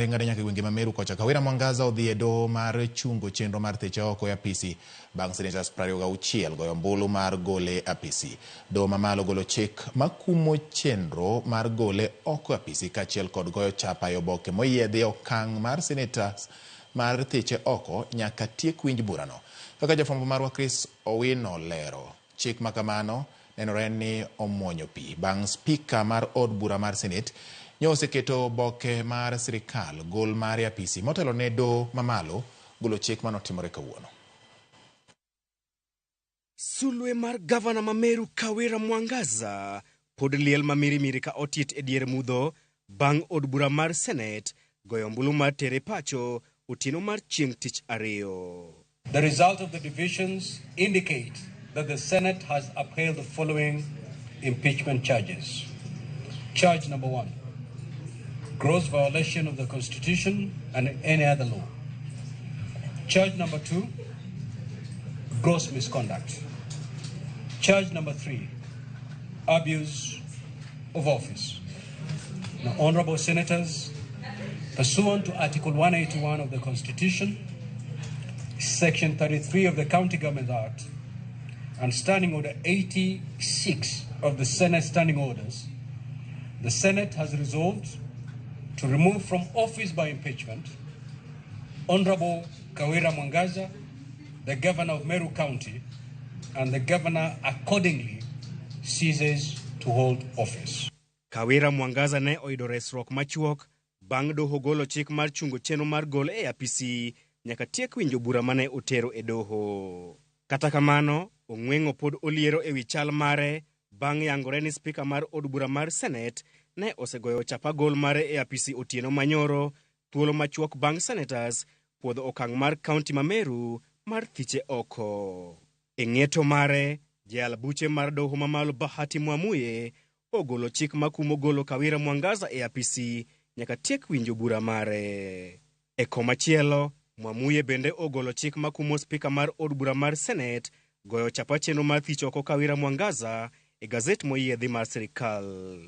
Ng'ado nyaka e gwenge ma Meru kocha. Kawira Mwangaza odhi e doho mar chungo chenro mar thiche oko e apisi bang' senators 26 goyo ombulu mar gole e apisi. Doho mamalo golo chik makumo chenro mar gole oko e apisi kaachiel kod goyo chapa e oboke moyiedhi e okang' mar senators mar thiche oko nyaka tiek winj burano. Kaka jafwambo marwa Chris Owino lero, chik makamano nenore ni omuonyo pi bang' spika mar od bura mar Senate nyo oseketo oboke mar sirikal gol mare apisi motelo ne doho mamalo golo chik manotimore kawuono. Sulwe mar gavana ma Meru Kawira Mwangaza pod liel ma mirimiri ka otit e dier mudho bang' od bura mar Senate goyo ombulu mar tere pacho otieno mar chieng' tich ariyo. The result of the divisions indicate that the Senate has upheld the following impeachment charges. Charge number 1, gross violation of the Constitution and any other law. Charge number 2, gross misconduct. Charge number 3, abuse of office. Now, honorable senators, pursuant to Article 181 of the Constitution, Section 33 of the County Government Act, and Standing Order 86 of the Senate Standing Orders, the Senate has resolved to remove from office by impeachment Honorable Kawira Mwangaza, the Governor of Meru County, and the Governor accordingly ceases to hold office. Kawira Mwangaza ne oyudo resruok machuok bang' doho golo chik mar chungo chenro mar gol e apisi nyaka tiek winjo bura mane otero e doho. Kata kamano, Ong'weng'o pod oliero ewi chal mare bang' yangore ni spika mar od bura mar Senate ne osegoyo chapa gol mare e apisi otieno manyoro thuolo machuok bang' senators puodho okang' mar kaunti ma Meru mar thiche oko. E ng'eto mare, jayal buche mar doho mamalo Bahati Mwamuye ogolo chik makumo golo Kawira Mwangaza e apisi nyaka tiek winjo bura mare. E komachielo, Mwamuye bende ogolo chik makumo spika mar od bura mar Senate goyo chapa chenro mar thicho oko Kawira Mwangaza e gazet moyiedhi mar sirikal.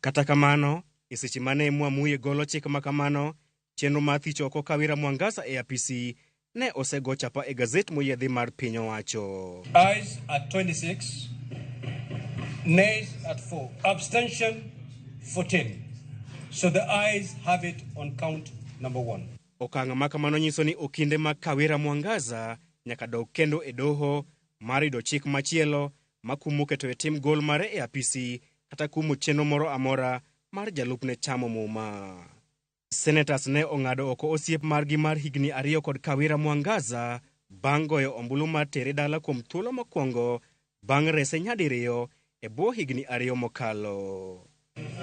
Kata kamano, e seche mane Mwamuye golo chik makamano, chenro mar thicho oko Kawira Mwangaza e apisi ne osego chapa e gazet moyiedhi mar piny owacho. Ayes at 26, nays at 4, abstention 14. So the ayes have it on count number 1. Okang' ma kamano nyiso ni okinde mag Kawira Mwangaza nyaka dog kendo e doho mar yudo chik machielo makumo keto e tim gol mare e apisi kata kumo chenro moro amora mar jalupne chamo muma. Senators ne ong'ado oko osiep margi mar higni 2 kod Kawira Mwangaza bang' goyo ombulu mar tere dala kuom thuolo mokwongo bang' rese nyadiriyo e bwo higni 2 mokalo.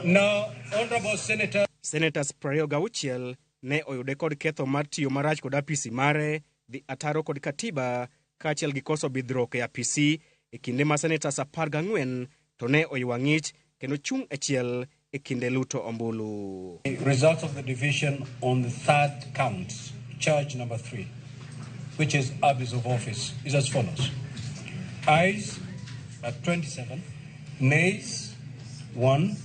Now, Honorable Senator. Senators 26 ne oyude kod ketho mar tiyo marach kod apisi mare, dhi ataro kod katiba, kaachiel gi koso bidhruok e apisi e kinde ma senators 14 to ne oywa ng'ich kendo chung' achiel e kinde luto ombulu. Results of the division on the third count, charge number 3, which is abuse of office, is as follows. Ayes at 27, nays 1,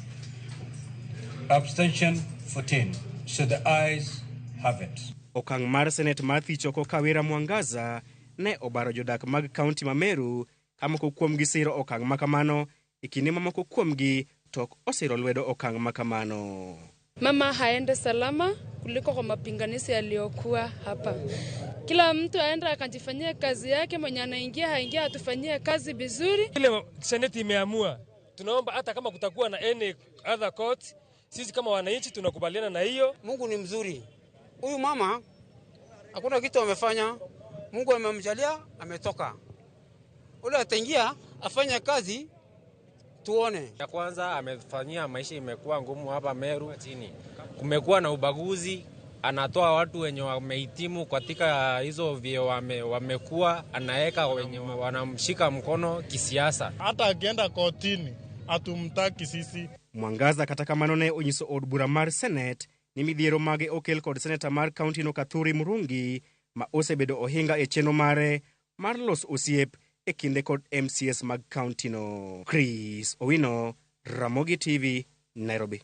abstention 14. So the ayes have it. Okang' mar Senate mar thicho oko Kawira Mwangaza ne obaro jodak mag kaunti ma Meru ka moko kuomgi siro okang' makamano e kinde ma moko kuomgi to ok osiro lwedo okang' makamano. Mama haende salama kuliko kwa mapinganizi yaliyokuwa hapa. Kila mtu aende akajifanyie kazi yake, mwenye anaingia haingia atufanyie kazi vizuri. Ile Senate imeamua, tunaomba hata kama kutakuwa na any other court, sisi kama wananchi tunakubaliana na hiyo. Mungu ni mzuri. Huyu mama hakuna kitu amefanya. Mungu amemjalia ametoka. Ule ataingia afanye kazi tuone. Ya kwanza amefanyia maisha imekuwa ngumu hapa Meru chini. Kumekuwa na ubaguzi, anatoa watu wenye wamehitimu katika hizo vyeo wamekuwa, anaweka wenye wanamshika mkono kisiasa. Hata akienda kotini hatumtaki sisi. Mwangaza kata kamano ne onyiso od bura mar Senate ni midhiero mage okel kod seneta mar kaunti no Kathuri Murungi ma osebedo ohinga e chenro mare mar loso osiep e kinde kod MCS mag kaunti no. Chris Owino, Ramogi TV, Nairobi.